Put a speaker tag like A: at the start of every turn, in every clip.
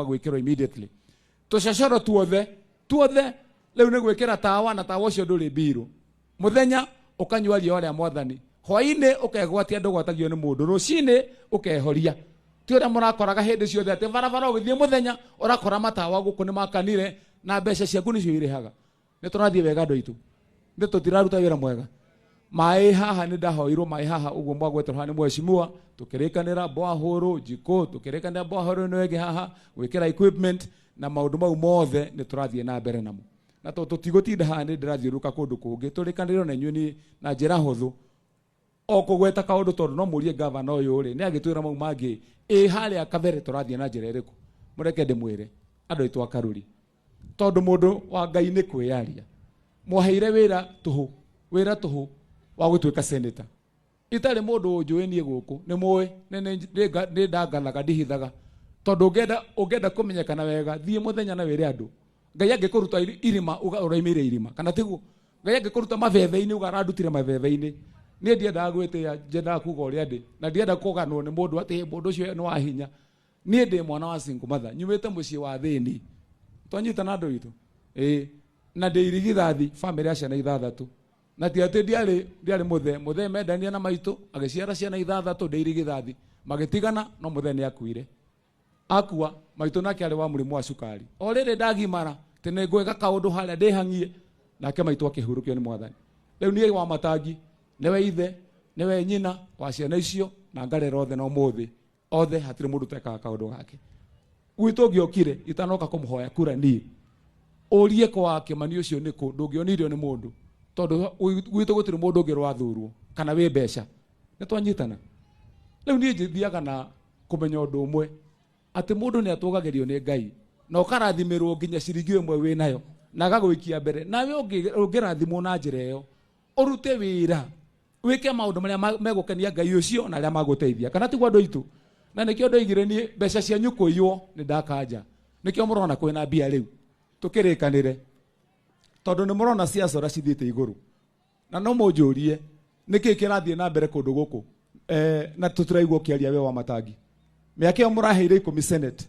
A: Gwĩkĩrwo immediately tũcocoro tuothe tuothe. Rĩu nĩ gwĩkĩra tawa, na tawa ũcio ndũrĩ mbirũ. Mũthenya ũkanyua riũa rĩa Mwathani, hwainĩ ũkegwatia, ndũgwatagio nĩ mũndũ, rũcinĩ ũkehoria. Ti ũrĩa mũrakoraga hĩndĩ ciothe atĩ barabara ũgĩthiĩ mũthenya ũrakora matawa gũkũ nĩ makanire, na mbeca ciaku nĩcio irĩhaga. Nĩ tũrathiĩ wega, andũ aitũ? Nĩ tũtiraruta wĩra mwega? Maĩ haha nĩ ndahoirwo maĩ haha ũguo mwagwetwo haha nĩ mheshimiwa, tũkĩrĩkanĩra borehole njikũ, tũkĩrĩkanĩra borehole ĩno ĩngĩ haha, gwĩkĩra equipment na maũndũ mau mothe nĩ tũrathiĩ na mbere namo. Na tondũ tũtigũtinda haha, nĩ ndĩrathiũrũrũka kũndũ kũngĩ tũrĩkanĩre na inyuĩ nĩ na njĩra hũthũ o kũgweta kaũndũ, tondũ no mũrie gavana ũyũ rĩ, nĩ agĩtwĩra mau mangĩ. Ĩ harĩa kabere tũrathiĩ na njĩra ĩrĩkũ? Mũreke ndĩmwĩre, andũ aitũ a Karuri, tondũ mũndũ wa Ngai nĩ kwĩyaria, mwaheire wĩra tũhũ, wĩra tũhũ wa gũtuĩka senator itarĩ mũndũ ũnjũĩ niĩ gũkũ. Nĩ mũĩ nĩ ndanganaga, ndihithaga, tondũ ũngĩenda kũmenyekana wega, thiĩ mũthenya na wĩre andũ. Ngai angĩkũruta irima, uga ũraimĩire irima, kana tiguo? Ngai angĩkũruta mabebe-inĩ, uga arandutire mabebe-inĩ. Niĩ ndiendaga gwĩtĩa, njendaga kuga ũrĩa ndĩ, na ndienda kũganwo nĩ mũndũ atĩ mũndũ ũcio nĩ wa hinya. Niĩ ndĩ mwana wa single mother, nyumĩte mũciĩ wa thĩni. Twanyitana, andũ witũ? Ĩĩ, na ndĩ irigithathi bamĩrĩ ya ciana 6, na ti atĩ ndiarĩ mũthee. Mũthee mendania na maitũ, agĩciara ciana 6, ndĩ irigithathi, magĩtigana, no mũthee nĩ akuire. Akua, maitũ nake arĩ wa mũrimũ wa cukari. O rĩrĩ ndagimara atĩ nĩ ngwĩka kaũndũ harĩa ndĩhang'ie, nake maitũ akĩhurũkio nĩ Mwathani. Rĩu niĩ wa matangi nĩwe ithe, nĩwe nyina wa ciana icio, na ngarera othe, na ũmũthĩ othe hatirĩ mũndũ ũtekaga kaũndũ gake. Gwitũ ũngĩokire itanoka kũmũhoya kura niĩ, ũrie kwa Kĩmani ũcio nĩkũ, ndũngĩonirio nĩ mũndũ, tondũ gwitũ gũtirĩ mũndũ ũngĩ rwathurwo kana wĩ mbeca. Nĩ twanyitana? Rĩu niĩ thiaga na kũmenya ũndũ ũmwe, atĩ mũndũ nĩ atũgagĩrio nĩ Ngai na ũkarathimĩrwo nginya ciringi 1 wĩ nayo na agagũikia mbere. Nawe ũngĩrathimwo na njĩra ĩyo, ũrute wĩra, wĩke maũndũ marĩa megũkenia Ngai ũcio na arĩa magũteithia, kana tiguo, andũ aitũ? Na nĩkĩo ndoigire niĩ mbeca cianyu kũiywo nĩ ndakanja. Nĩkĩo mũrona kwĩna mbia rĩu tũkĩrĩkanĩre, tondũ nĩ mũrona ciacora cithiĩte igũrũ. Na no mũnjũrie nĩkĩ kĩrathiĩ na mbere kũndũ gũkũ, na tũtiraigua ũkĩaria we wa matangi. Mĩaka ĩyo mũraheire 10 senate,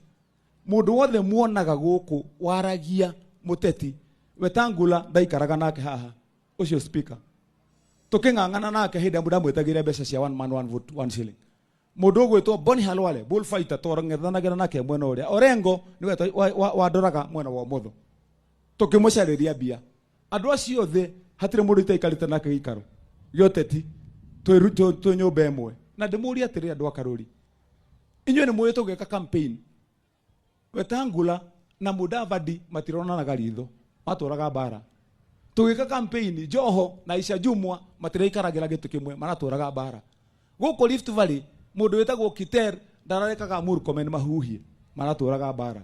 A: mũndũ wothe muonaga gũkũ waragia mũteti, Wetangula ndaikaraga nake haha, ũcio speaker, tũkĩng'ang'ana nake hĩndĩ ĩrĩa ndamwĩtagĩre mbeca cia one man one vote one shilling. Mũndũ ũgwĩtwo Boni Halwale, bullfighter, twarang'ethanagĩra nake mwena ũrĩa Orengo nĩwe wandoraga mwena wa ũmotho, tũkĩmũcarĩria mbia. Andũ acio othe hatirĩ mũndũ itaikarĩte nake gĩikaro gĩa ũteti twĩ nyũmba ĩmwe. Na ndĩmũrie atĩrĩ, andũ a Karũri, inyuĩ nĩ mũĩ tũgĩka campaign Wetangula na Mudavadi matironanaga ritho, matũraga mbara. Tũgĩka campaign Joho na Aisha Jumwa matiraikaragĩra gĩtĩ kĩmwe, maratũraga mbara. Gũkũ Rift Valley mũndũ wĩtagwo Kiter ndararekaga Murkomen mahuhie, maratũraga mbara.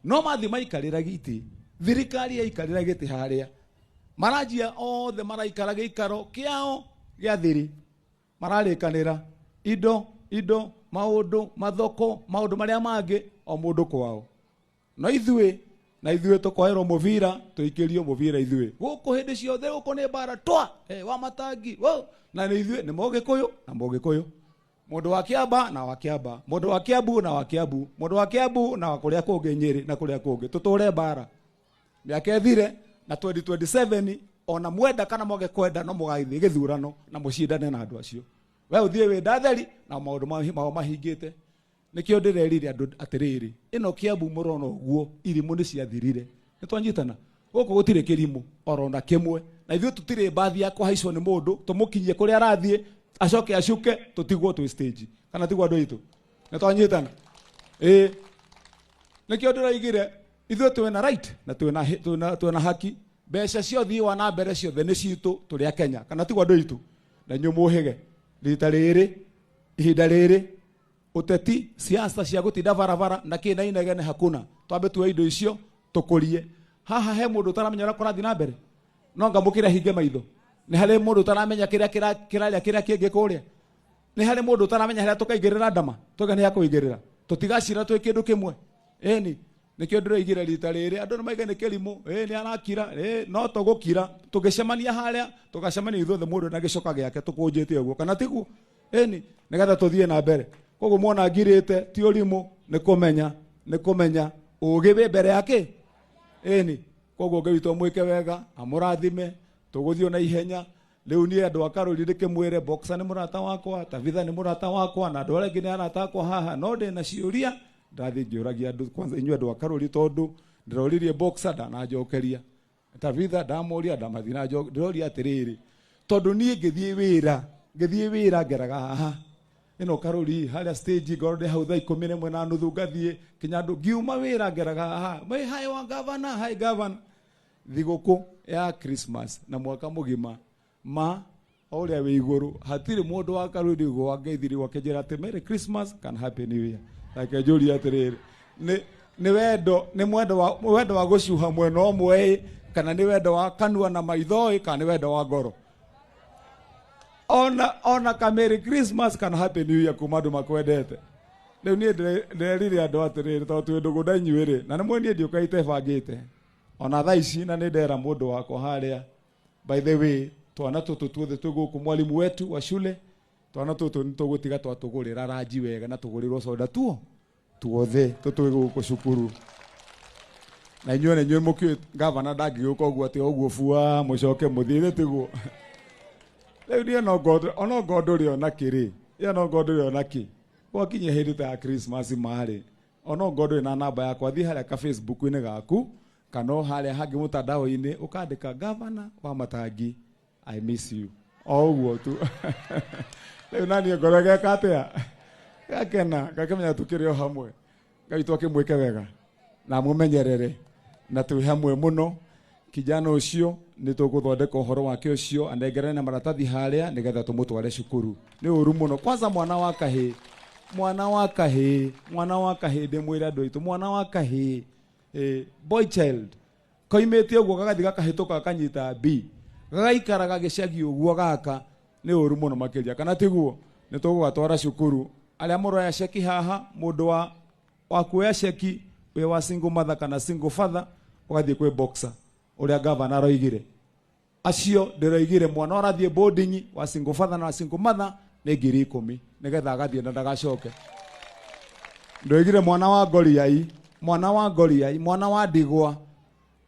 A: No mathiĩ maikarĩra gĩtĩ, thirikari yaikarĩra gĩtĩ harĩa maranjia, othe maraikara gĩikaro kĩao gĩa thiri, mararĩkanĩra indo maũndũ mathoko, maũndũ marĩa mangĩ, o mũndũ kwao. No ithuĩ na ithuĩ tũkoerwo mũbira, tũikĩrio mũbira ithuĩ gũkũ hĩndĩ ciothe. Gũkũ nĩ mbara twa wa matangi wo, na nĩ ithuĩ nĩ Mũgĩkũyũ na Mũgĩkũyũ, mũndũ wa Kĩamba na wa Kĩamba, mũndũ wa Kĩambu na wa Kĩambu, mũndũ wa Kĩambu na wa kũrĩa kũngĩ, Nyĩrĩ na kũrĩa kũngĩ, tũtũre mbara mĩaka ĩthire. Na 2027, ona mwenda kana mwage kwenda, no mũgathiĩ gĩthurano na mũcindane na andũ acio. We ũthiĩ wĩ ndatheri na maũndũ mao mahingĩte. Nĩkĩo ndĩrerire andũ atĩrĩrĩ, ĩno Kĩambu mũrona ũguo, irimũ nĩ ciathirire. Nĩ twanyitana? Gũkũ gũtirĩ kĩrimũ oro na kĩmwe, na ithuĩ tũtirĩ mbathi ya kũhaicwo nĩ mũndũ tũmũkinyie kũrĩa arathiĩ acoke acuke tũtigwo twĩ stage, kana tiguo, andũ aitũ? Nĩ twanyitana? Ĩĩ, nĩkĩo ndĩroigire ithuĩ twĩna right na twĩna haki. Mbeca cia ũthii wa na mbere ciothe nĩ citũ tũrĩ a Kenya, kana tiguo, andũ aitũ? Na inyuĩ mũhĩge rita rĩrĩ, ihinda rĩrĩ, ũteti, siasa cia gũtinda barabara na kĩ na inegene, hakuna. Twambe tuoe indo icio tũkũrie haha. He mũndũ ũtaramenya ũrĩa kũrathiĩ na mbere? No ngamũkĩre hinge maitho. Nĩ harĩ mũndũ ũtaramenya kĩrĩa kĩrarĩa kĩrĩa kĩngĩ kũrĩa? Nĩ harĩ mũndũ ũtaramenya harĩa tũkaigĩrĩra ndama? Tuge nĩ hakũigĩrĩra, tũtigacira twĩ kĩndũ kĩmwe. Ĩni nĩkĩo ndĩroigire rita rĩrĩ andũ nĩ maiga nĩ kĩrimũ, ĩ nĩ arakira, ĩ no tũgũkira. Tũgĩcemania harĩa, tũgacemania ithuothe, mũndũ na gĩcoka gĩake tũkũnjĩte ũguo, kana tiguo? Ĩni nĩgetha tũthiĩ na mbere. Koguo mwona ngirĩte, ti ũrimũ, nĩ kũmenya. Nĩ kũmenya ũgĩ wĩ mbere yake. Ĩni, koguo Ngai witũ amwĩke wega, amũrathime, tũgũthiĩ na ihenya. Rĩu niĩ andũ a Karũri ndĩkĩmwĩre Boxer nĩ mũrata wakwa, Tabitha nĩ mũrata wakwa, na andũ arĩa angĩ nĩ arata akwa haha, no ndĩna ciũria ndathiĩ ngĩũragia andũ kwanza inyuĩ andũ a Karũri tondũ ndĩroririe Boxer ndananjokeria, Tabitha ndamũria ndamathi na ndĩroria atĩrĩrĩ, tondũ niĩ ngĩthiĩ wĩra ngeraga haha ĩno Karũri harĩa stage, ngorwo ndĩ hau thaa 11:30, ngathiĩ kinya andũ ngiuma wĩra ngeraga haha, "Hey, hi wa governor, hi governor." Thigũkũ ya Christmas na mwaka mũgima ma o ũrĩa wĩ igũrũ, hatirĩ mũndũ wa Karũri wangeithirie akĩnjĩra atĩ "Merry Christmas" kana "Happy New Year". Reke njũrie atĩrĩrĩ, nĩ wendo, nĩ mwendo wa gũcuha mwena ũmwe ĩ, kana nĩ wendo wa kanua na maitho ĩ, kana nĩ wendo wa ngoro? Ona ka "Merry Christmas" kana "Happy New Year" kuma andũ makwendete. Rĩu niĩ ndĩrerire andũ atĩrĩrĩ, tondũ twĩ ndũgũ na inyuĩ rĩ, na nĩ mwĩ niĩ ndiũka itebangĩte ona thaa ici, na nĩ ndera mũndũ wakwa harĩa. By the way, twana tũtũ tuothe twĩ gũkũ, mwalimu wetu wa shule, twana tũtũ nĩ tũgũtiga twatũgũrĩra ranji wega na tũgũrĩrwo soda tuo tuothe tũtwĩ gũkũ cukuru. Na inyuĩ na inyuĩ mũkĩũĩ gavana ndangĩgĩũka ũguo atĩ o ũguo bua mũcoke mũthiĩ, tiguo? Rĩu niĩ no ngo ndũrĩ ona kĩ rĩ, ĩyo no ngo ndũrĩ ona kĩ gwakinya hĩndĩ ta ya Christmas marĩ ona ngo ndũrĩ na namba yakwa, thiĩ harĩa ka Facebook-inĩ gaku kana o harĩa hangĩ mũtandao-inĩ ũkandĩka "Gavana wa Matangi, I miss you", o ũguo tu. Rĩu naniĩ ngoro geka atĩa? Gakena, gakĩmenya tũkĩrĩ o hamwe. Ngai witũ akĩmwĩke wega na amũmenyerere na twĩ hamwe mũno. Kijana ũcio nĩ tũgũthondeka ũhoro wake ũcio, anengerane na maratathi harĩa nĩgetha tũmũtware cukuru. Nĩ ũru mũno kwanza mwana wa kahĩĩ, mwana wa kahĩĩ, mwana wa kahĩĩ. Ndĩmwĩre andũ aitũ, mwana wa kahĩĩ, boy child koimĩte ũguo gagathiĩ gakahĩtũka gakanyita B, gagaikaraga gĩcagi ũguo gaka, nĩ ũru mũno makĩria, kana tiguo? Nĩ tũgũgatwara cukuru. Arĩa mũroya ceki haha, mũndũ wa kuoya ceki wĩ wa single mother kana single father, ũgathiĩ kwĩ Boxer ũrĩa gavana aroigire. Acio ndĩroigire mwana ũrathiĩ boarding wa single father na single mother nĩ 10,000 nĩgetha agathiĩ na ndagacoke. Ndoigire mwana wa ngoriai, mwana wa ngoriai, mwana wa ndigwa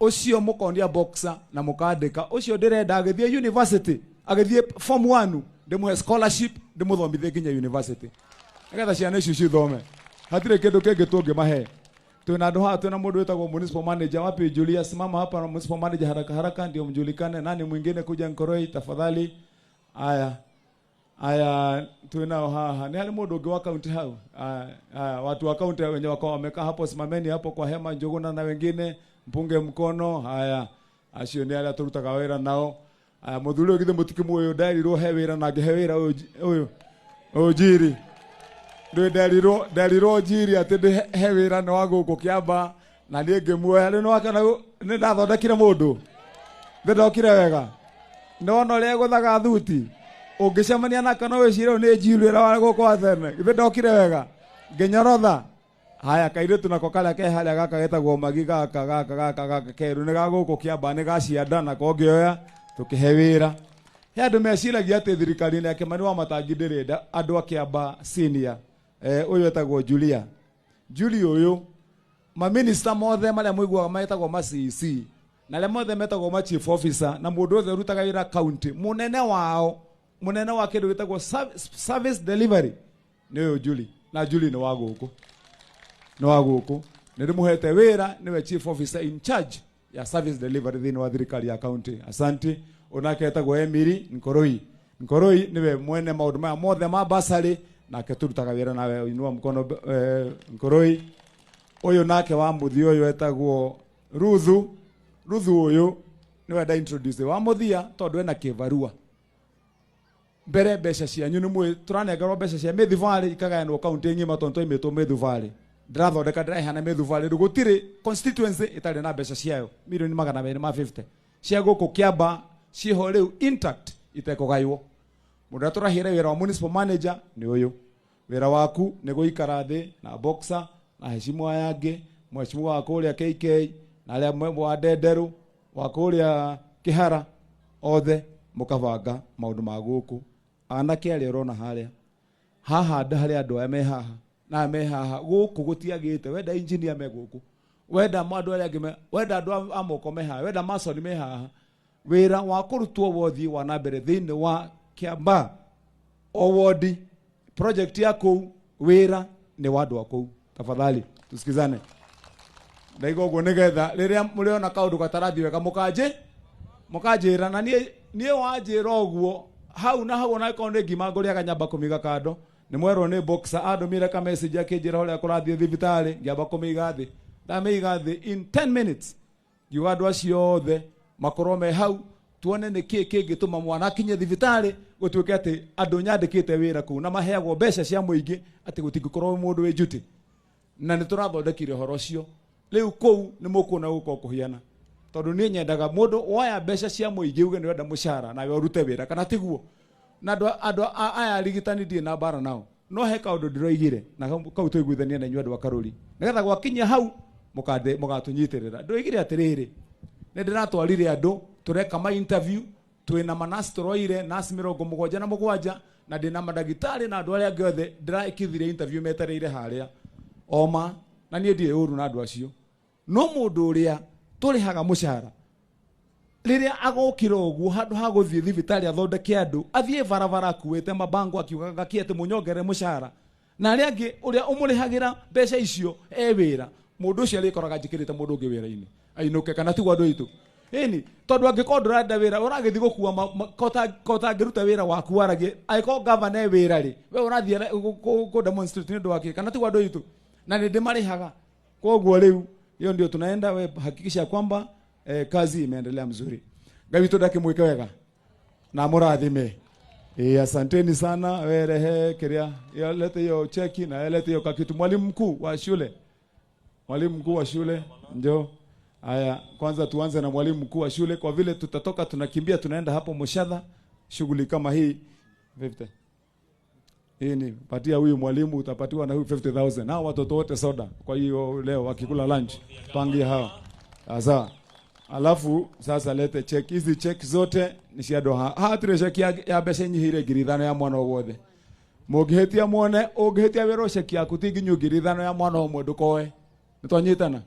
A: ũcio mũkonia Boxer na mũkandĩka ũcio ndĩrenda agĩthiĩ university, agĩthiĩ form 1, ndĩmũhe scholarship, ndĩmũthomithie nginya university nĩgetha ciana icio cithome. Hatirĩ kĩndũ kĩngĩ tũngĩmahe. Twĩna andũ haha, twĩna mũndũ wĩtagwo municipal manager. Wapi Julius? Simama hapa na municipal manager haraka haraka ndio mjulikane. Nani mwingine? Kuja Nkoroi, tafadhali. Aya, aya, twinao haha. Ni harĩ mũndũ ũngĩ wa kaunti hau? Aya, aya, watu wa kaunti wenye wako wamekaa hapo, simameni hapo kwa hema. Njuguna na wengine mpunge mkono. Haya, acio nĩ arĩa tũrutaga wĩra nao. Aya, mũthuri ũyũ githĩ mũtikĩmũĩ? Nderirwo he wĩra na ngĩhe wĩra ũyũ ũyũ Njiri. Ndĩ nderirwo Njiri atĩ ndĩ he wĩra nĩ wa gũkũ Kĩamba na niĩ ngĩmuoya. Rĩu nĩwakĩona nĩ ndathondekire mũndũ, nĩ ndokire wega, nĩwona ũrĩa egũthaga thuti, ũngĩcemania nake no wĩcire ũyũ nĩ Njiri ũrĩa wa gũkũ wa tene. Githĩ ndokire wega ngĩnyorotha? Haya, kairĩtu nako karĩa ke harĩa gaka getagwo Magi, gaka gaka gaka gaka keru nĩ ga gũkũ Kĩamba, nĩ ga cianda, nako ngĩoya tũkĩhe wĩra. He andũ meciragia atĩ thirikari-inĩ ya Kĩmani wa Matangi ndĩrenda andũ a Kĩamba senior. Ũyũ etagwo Julia. Julia ũyũ, maminista mothe marĩa mũiguaga metagwo ma CEC na arĩa mothe metagwo ma chief officer na mũndũ wothe ũrutaga wĩra county, mũnene wao, mũnene wa kĩndũ gĩtagwo service delivery nĩ ũyũ Julie. Na Julie nĩ wa gũkũ, nĩ wa gũkũ, nĩ ndĩmũhete wĩra, nĩwe chief officer in charge ya service delivery thĩinĩ wa thirikari ya county. Asante. Onake etagwo Emily Nkoroi. Nkoroi nĩwe mwene maũndũ maya mothe ma basarĩ, nake tũrutaga wĩra nawe. Inua mkono, Nkoroi. Ũyũ nake wa mũthia ũyũ etagwo Ruthu. Ruthu ũyũ nĩwe nda introduce wa mũthia tondũ ena kĩbarua mbere. Mbeca cianyu nĩ mwĩ tũranengerwo mbeca cia mĩthubarĩ ikagayanwo kaunti ng'ima tondũ twaimĩtwo mĩthubarĩ. Ndĩrathondeka, ndĩraheana mĩthubarĩ. Rĩu gũtirĩ constituency ĩtarĩ na mbeca ciayo, milioni 250 cia gũkũ Kĩamba ciĩho rĩu intact itekũgaywo. Mũndũ ũrĩa tũrahĩre wĩra wa municipal manager nĩ ũyũ. Wĩra waku nĩ gũikara thĩ na Boxer na heshimu aya angĩ, mheshimu wa kũrĩa KK na arĩa wa Ndenderũ, wa kũrĩa Kĩhara, othe mũkabanga maũndũ ma gũkũ. Anake arĩa ũrona harĩa haha, harĩ andũ aya me haha. Na me haha gũkũ gũtiagĩte. Wenda engineer me gũkũ, wenda andũ arĩa angĩ wenda andũ a moko me haha, wenda mason me haha. Wĩra wa kũrutwo wothiĩ wa na mbere thĩinĩ wa Kiambaa o wodi project ya kũu, wĩra nĩ wa andũ a kũu. Tafadhali tusikizane. Ndaiga ũguo nĩgetha rĩrĩa mũrĩona kaũndũ gatarathiĩ wega mũkanjĩra na niĩ wanjĩra ũguo hau na hau, ona ĩkorwo nĩ ngima ngũrĩaga nyamba kũmĩiga kando. Nĩ mwerwo nĩ boxer andũmire ka message akĩnjĩra ũrĩa kũrathiĩ thibitarĩ, ngĩamba kũmĩiga thĩ. Ndamĩiga thĩ in 10 minutes ngiuga andũ acio othe makorwo me hau, tuone nĩ kĩĩ kĩngĩtũma mwana akinye thibitarĩ, gũtuĩke atĩ andũ nyandĩkĩte wĩra kũu na maheagwo mbeca cia mũingĩ atĩ gũtingĩkorwo mũndũ wĩ njuti. Na nĩ tũrathondekire ũhoro ũcio. Rĩu kũu nĩ mũkuona gũkorwo kũhiana, tondũ niĩ nyendaga mũndũ woya mbeca cia mũingĩ uge nĩ ũrenda mũcara nawe ũrute wĩra, kana tiguo? Na andũ aya arigitani ndirĩ na mbara nao, no he kaũndũ ndĩroigire na kau tũiguithanie na inyuĩ andũ a Karũri, nĩgetha gwakinya hau mũgatũnyitĩrĩra. Ndĩroigire atĩrĩrĩ, nĩ ndĩratwarire andũ tũreka ma interview, twĩna manasi tũroire nasi 77, na ndĩna mandagĩtarĩ na andũ arĩa angĩ othe ndĩrekithire interview metereire harĩa oma. Na niĩ ndirĩ ũru na andũ acio, no mũndũ ũrĩa tũrĩhaga mũcara rĩrĩa agokĩra ũguo, handũ ha gũthiĩ thibitarĩ athondeke andũ, athiĩ barabara akuĩte mabango akiugaga kĩ atĩ mũnyongerere mũcara, na arĩa angĩ ũrĩa ũmũrĩhagĩra mbeca icio e wĩra, mũndũ ũcio arĩkoraga njĩkĩrĩte mũndũ ũngĩ wĩra-inĩ ainũke, kana tiguo andũ aitũ? Ĩni, tondũ angĩkorwo ndũrenda wĩra ũragĩthiĩ gũkua ko ũtangĩruta wĩra waku waragie, angĩkorwo gavana e wĩra rĩ, we ũrathiĩ kũ demonstrate nĩ ũndũ wa kĩ? Kana tiguo andũ aitũ? Na nĩ ndĩmarĩhaga. Koguo rĩu hiyo ndio tunaenda. We hakikisha kwamba kazi imeendelea mzuri. Ngai witũ ndakĩmwĩke wega na mũrathime. Asanteni sana. Werehe kiria, lete hiyo cheki na lete hiyo kakitu. Mwalimu mkuu wa shule, mwalimu mkuu wa shule njoo. Haya, kwanza tuanze na mwalimu mkuu wa shule kwa vile tutatoka tunakimbia tunaenda hapo Moshadha, shughuli kama hii 50. Hii ni patia huyu mwalimu, utapatiwa na huyu 50,000. Hao watoto wote soda. Kwa hiyo leo wakikula lunch, pangia hao. Sasa alafu sasa lete check. Hizi check zote ni cia andũ haha. Hatirĩ cheki ya mbeca inyihĩire 5,000 ya mwana o wothe. Mũngĩhĩtia muone, ũngĩhĩtia wĩrwo cheki yaku ti nginyu 5,000 ya mwana ũmwe, ndũkoe. Nĩtwanyitana?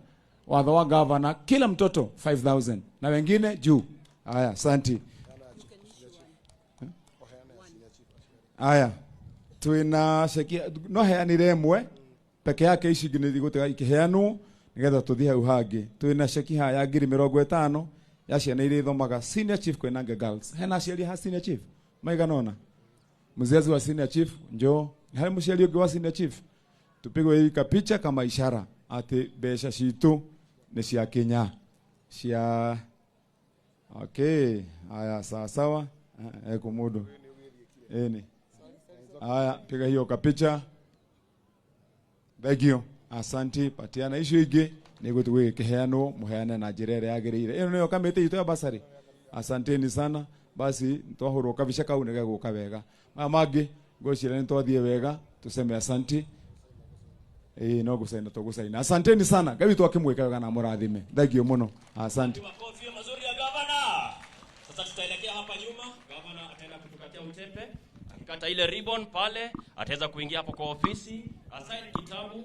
A: Watho wa gavana, kila mtoto 5000 na wengine juu. Haya, asante. Haya, twina ceki no heanire ĩmwe peke yake, ici ingĩ nĩ igũtiga ikĩheanwo nĩgetha tũthiĩ hau hangĩ. Twina ceki haha ya 50,000 ya ciana iria ithomaga Senior Chief Koinange Girls. Hena aciari ha Senior Chief maigana ũna? Mzazi wa Senior Chief njoo. Harĩ mũciari ũngĩ wa Senior Chief? Tupigwe hii kapicha kama ishara atĩ mbeca citũ nĩ ciakinya cia. Okay, haya, sawa sawa. Eko mũndũ ĩni. Haya, piga hiyo kapicha. Thank you. Asante. Patiana icio ingĩ nĩguo tũgĩkĩheanwo, mũheane na njĩra ĩrĩa yagĩrĩire. Ĩno nĩyo kamĩtĩ itũ ya basari. Asanteni sana. Basi twahũrwo kabica kau nĩ gegũka wega. Maya mangĩ ngwĩciria nĩ twathiĩ wega, tuseme asante. Ĩĩ, no gũcaina tũgũcaina. Asanteni sana. Ngai witũ akĩmwĩka wega na mũrathime. Thank you mũno. Asante.
B: Makofi mazuri ya gavana. Sasa tutaelekea hapa nyuma, gavana ataenda kutukatia utepe. Akikata ile ribbon pale, ataweza kuingia hapo kwa ofisi, asign kitabu.